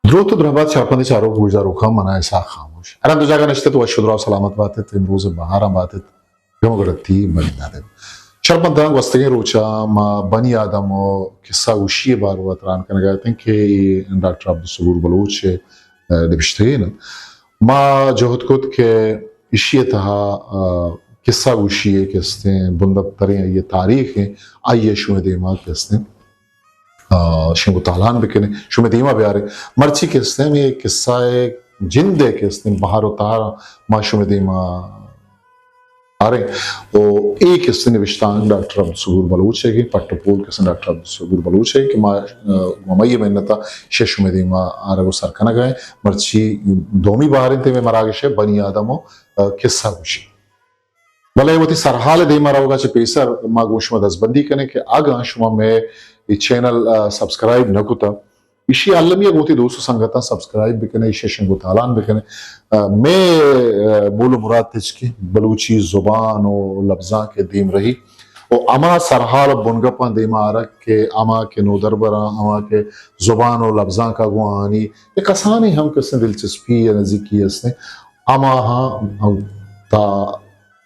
دروت و درہبات شرپندیں چاروک گوشداروکاں، من آں اسحاق خاموش۔ ہر ہند و جاگہ نشتت وش و دراہ و سلامت باتت، امروز بہاراں باتت، گم و گڑتی بنی نادے۔ شرپنداں، گوستگیں روچاں ما بنی آدم و قصہ گوشی ء باروا تران کنگا اتیں کہ اے ڈاکٹر عبدالصبور بلوچ ء نبشتگین انت۔ ما جہد کت کہ ایشی ء تہا، آ، قصہ گوشی ء کہ استیں بندپتریں آئی ء تاریخ ایں، آئی ء شمئے دیما کہ استیں، آ، شنگ و تالان بکنیں، شمئے دیما بیاریں۔ مرچی کہ استیں ہمے قصہ ء جند ء کہ استیں بہر و تہر ما شمئے دیما آریں۔ و اے کہ استیں نبشتانک ڈاکٹر عبدالصبور بلوچ ء کہ پٹ و پول کہ استیں ڈاکٹر عبدالصبور بلوچ ء کہ ما، آ، گوں ہمائی ء منت ء ایشی ء شمئے دیما آرگ و سر کنگ ء ایں۔ مرچی دومی بہر انت مئے مراگش ء بنی آدم و، آ، قصہ گوشی۔ بلے وتی سرحال ء دیما روگا چہ پیسر ما گوں شما دزبندی کنیں کہ اگاں شما مئے اے چینل، آ، سبسکرائب نہ کتہ، ایشی ء المی ء گوں وتی دوست و سنگتاں سبسکرائب بکنیں، ایشی ء شنگ و تالان بکنیں۔ آ، مئے، آ، مول و مراد تچکیں بلوچی زبان و لبزانک ء دیمرہی و ہما سرحال و بنگپاں دیما آرگ کہ ہما کہ نودربراں، ہما کہ زبان و لبزانک ء گوں آہانی یک کسانیں ہم کسیں دلچسپی یا نزیکی استیں، ہما ہاں ہم تا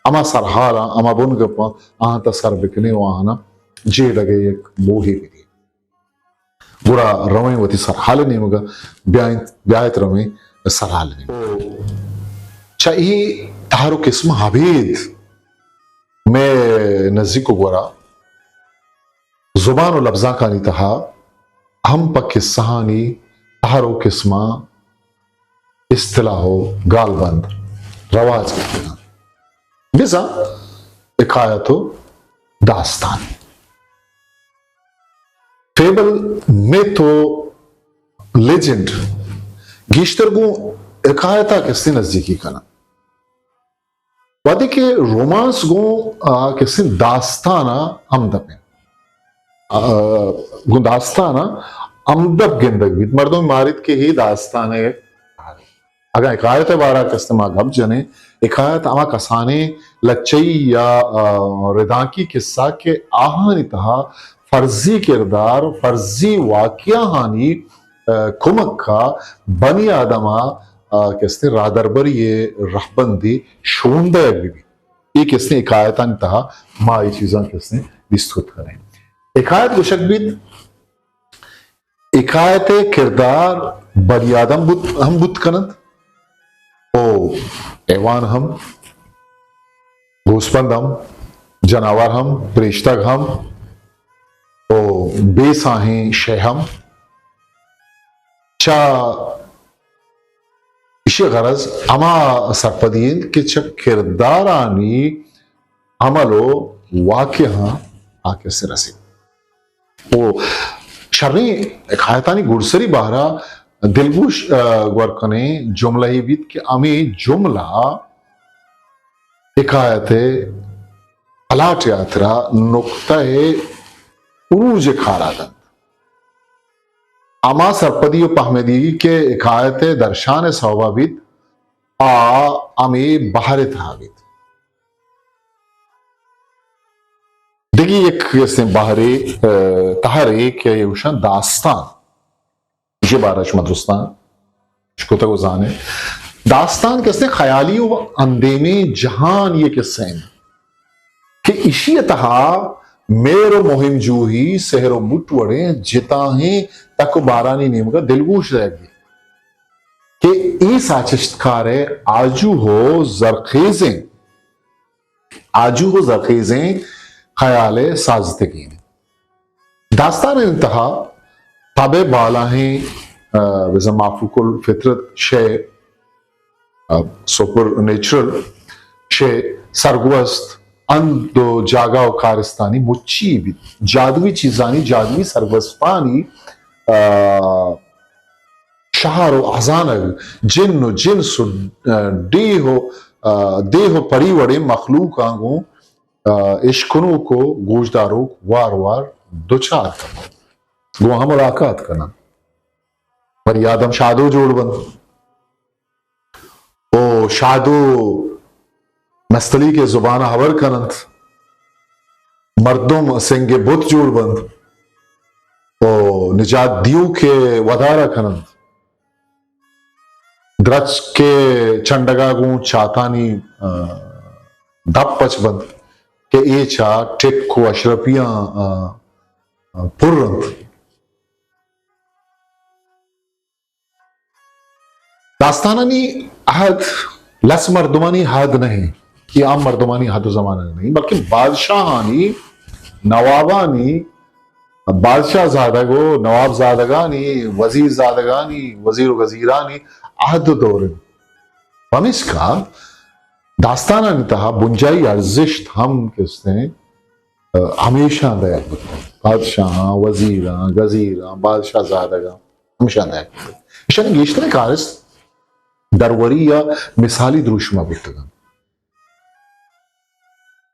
ہما سرحالاں، ہما بنگپاں آہاں تا سر بکنیں و آہانا جیڑگ ء یک موہے بدیں۔ گڑا رویں وتی سرحال ء نیمگا، بیائیں، بیایت رویں سرحال ء نیمگا۔ چہ اے تہر و قسم ابید مئے نزیک و گورا زبان و لبزانکانی تہا ہم پہ قصہانی تہر و قسماں اصطلاح و گالبند رواج گپتگ انت۔ بزاں حکایت و داستان، فیبل، میتھ و لیجنڈ گیشتر گوں حکایت ء کسے نزیکی کناں۔ وہدے کہ رومانس گوں، آ، کسے داستان ء ہمدپ انت۔ آ، گوں داستان ء ہمدپ گندگ بیت۔ مردم ماریت کہ اے داستان ء اگاں حکایت ء بارہ ء کسے ما گپ جنیں، حکایت ہما کسانیں لچہی یا، آ، ردانکی قصہ کہ آہانی تہا فرضی کردار، فرضی واقعہانی، آ، کمک ء بنی آدم ء، آ، کسے راہدربری ء رہبندی شون دئیگ بہ بیت۔ اے کسے حکایتانی تہا ما اے چیزاں کسے دیست کت کنیں۔ حکایت گوشگ بیت، حکایت ء کردار بنی آدم بوت، ہم بوت کننت، او حیوان ہم، گوسپند ہم، جناور ہم، پریشتگ ہم، او بے ساہیں شے ہم۔ چہ ایشی غرض ہما سرپدی انت کہ چہ کردارانی عمل و واقعہاں آ کسے رسیت۔ و شریں حکایتانی گڈسری بہرا دلگوش، آ، گور کنیں جملہ ای بیت کہ ہمے جملہ حکایت ء پلاٹ ء ہاترا نقطہ ء عروج ء کارا دنت۔ ہما سرپدی و پہمدیگی کہ حکایت ء درشان ء سوبا بیت، آ ہمے بہر ء تہا بیت۔ دگہ یک کسیں بہرے، ء، تہرے کہ ایوشاں داستان۔ ایشی بارہ شما درستاں اشکتگ و زانے۔ داستان کسیں خیالی و اندیمیں جہان یہ کسہ انت کہ ایشی تہا مہر و مہم جوہی، سحر و بٹ وڑیں جتاہیں تک و بارانی نیمگا دلگوش دئیگ بیت کہ اے ساچشتکار ء آجوہ و زرخیزیں آجوہ و زرخیزیں خیال ء سازتگین۔ داستان ء انتہا تب ء بالاہیں، آ، بزاں مافوق الفطرت شے، آ، سپر نیچرل شے سرگوست اند و جاگہ و کارستانی مچی بیت۔ جادوی چیزانی، جادوی سرگوستانی، آ، شہر و ہزانگ، جن و جنس و، آ، ڈیہ و، آ، دیہ و پری وڑیں مخلوقاں گوں، آ، اشکنوک و گوشداروک وار وار دچار کننت، گوں آہاں ملاقات کننت۔ بنی آدم شادو جوڑ بنت۔ او شادو نستلیک ء زبان ء ہبر کننت، مردم سنگ ء بت جوڑ بنت، او نجات دیوک ء ودار ء کننت، درچک ءِ چنڈگ ءَ گوں چاتانی، آ، دپ پچ بنت کہ اے چاہ ٹک و اشرپیاں، آ، آ، پر انت۔ داستانانی حد لس مردمانی حد نہ انت، اے عام مردمانی حد و زمانگ نہ انت، بلکہ بادشاہانی، نوابانی، بادشاہ زادگ و نواب زادگانی، وزیر زادگانی، وزیر و گزیرانی عہد و دور انت۔ پمیشکا داستانانی تہا بنجاہی ارزشت ہم کستیں، آ، ہمیشاں دئیگ بوتگ۔ بادشاہاں، وزیراں، گزیراں، بادشاہ زادگاں ہمیشاں دئیگ بوتگ۔ ایشانی گیشتریں کارست دروری یا مثالی دروشم ءَ بوتگ انت۔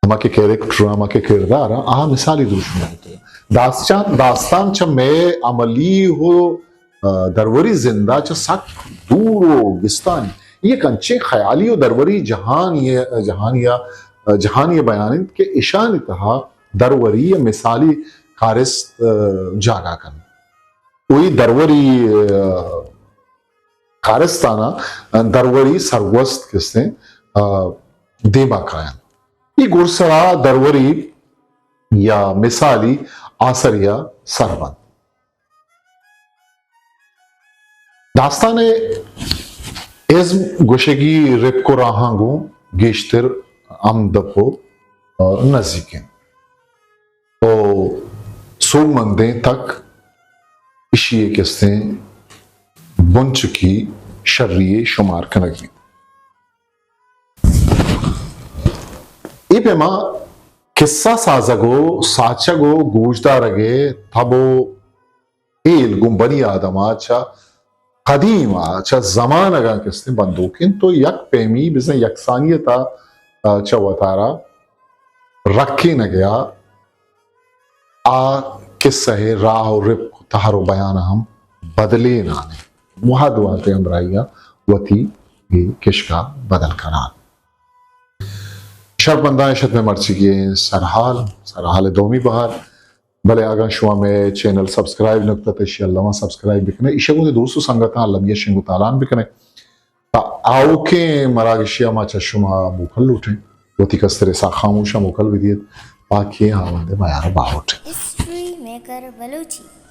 ہما کہ کریکٹر، ہما کہ کردار، آ مثالی دروشم ءَ بوتگ۔ داستان، داستان چہ مئے عملی و، آ، دروری زند ءَ چہ سک دور و گستانی یک انچیں خیالی و دروری جہانی، جہانی، جہانی بیان انت کہ اشانی تہا دروری یا مثالی کارست، آ، جاگہ کنت۔ و اے دروری، آ، کارستانا دروری سرگوست کستیں، آ، دیما کاینت۔ اے گڈسرا دروری یا مثالی آسریا سر بنت۔ داستان ءِ ازم گوشگی رپک و راہاں گوں گیشتر ہمدپ و، آ، نزیک انت۔ و سوبمندیں تک ایشی ءِ کستیں بنچکی شری ءِ شمار کنگ بیت۔ اے پیما کسہ سازگ و ساچگ و گوشدارگ ءِ تب و ہیل گوں بنی آدم ءَ چہ قدیم ءَ چہ زمانگاں کستیں بندوک انت و یک پیمی بزاں یکسانیت ءَ، آ، چہ وتارا رکینگ ءَ آ کسہ ءِ راہ و رپک و تہر و بیان ءَ ہم بدلینان انت۔ وہد وہد ءِ ہمراہی ءَ وتی اے کشک ءَ بدل کنان۔ شرپمنداں، اش ات مئے مرچیگیں سرحال، سرحال ءِ دومی بہر۔ بلے اگاں شما مئے چینل سبسکرائب نہ کتگ، تہ ایشی ءَ الما سبسکرائب بکنے، ایشی ءَ گوں دوست و سنگتاں المی ءَ شنگ و تالان بکنے۔ تا آؤکیں مراگشی ءَ ما چہ شما موکل لوٹیں۔ وتی کستر اسحاق خاموش ءَ موکل بدیت۔ پاکیں ہاوند ءِ میار ءُ باہوٹ۔ History maker Balochi.